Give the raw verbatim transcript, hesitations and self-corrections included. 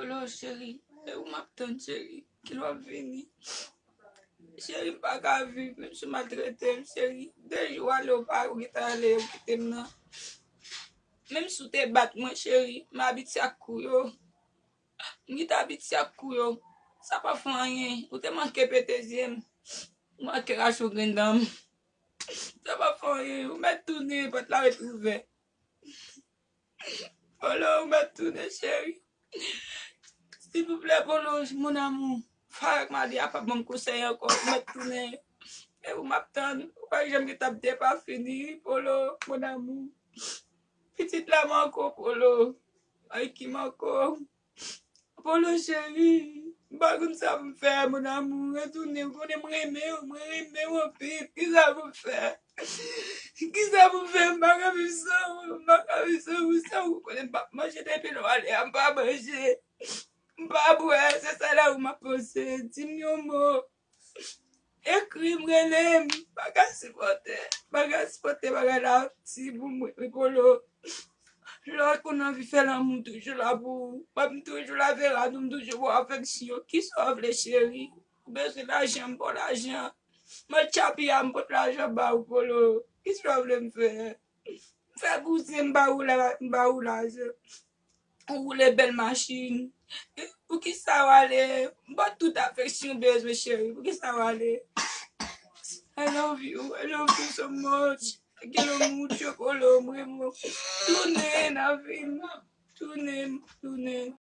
Polo, cheri, e ou m ap tann, cheri. Kilè w ap vini? Cheri, m pa ka viv, menm si w maltrete m, cheri. De jou ale, ou pa, ou gentan ale, ou kite m nan. Menm si w te bat mwen, cheri, m abitye ak kou yo. M gentan abitye ak kou yo. Sa pa fè anyen. Ou te manke pete zye m. Ou manke rache yon grenn dan m. Sa pa fè anyen. Ou mèt tounen, pòt la ret ouvè. Polo, ou mèt tounen, cheri. Silvouplè, Polo, mon amour. Farak Madi a p ap ban m konsèy ankò. Ou mèt tounen. E ou m ap tann. Ou pa janm gen tap de pa fini, Polo, mon amour. Pitit la manke w, Polo. Ay, ki manke w. Polo, cheri, m pa konn sa pou m fè, mon amour. Retounen, ou konnen m renmen w, mwen renmen w anpil. Kisa pou m fè? Kisa pou m fè? M pa ka viv san ou, m pa ka viv san ou. Sa ou konnen m p ap manje depi lè w ale a, m pa manje. M pa bwè, se sèl a ou m ap panse. Di m yon mo. Ekri m, rele m. M pa ka sipòte. M pa ka sipòte bagay la. Di pou mwen, Polo. Lè w konn anvi fè lanmou, m toujou la pou ou. M ap toujou la, Verano, m toujou ba w afeksyon. Kisa w vle, cheri? Ou bezwen lajan, m ba w lajan. M al tchapi a, m pot lajan ba ou, Polo. Kisa w vle m fè? M fè kouzen, m ba ou la, m ba ou lajan. Ou woule bèl machin. Poukisa w ale? M ba w tout afeksyon w bezwen, cheri. Poukisa w ale? I love you. I love you so much. Te gen yon moun, Polo, mwen, mwen. Tounen nan vi m. Tounen, tounen.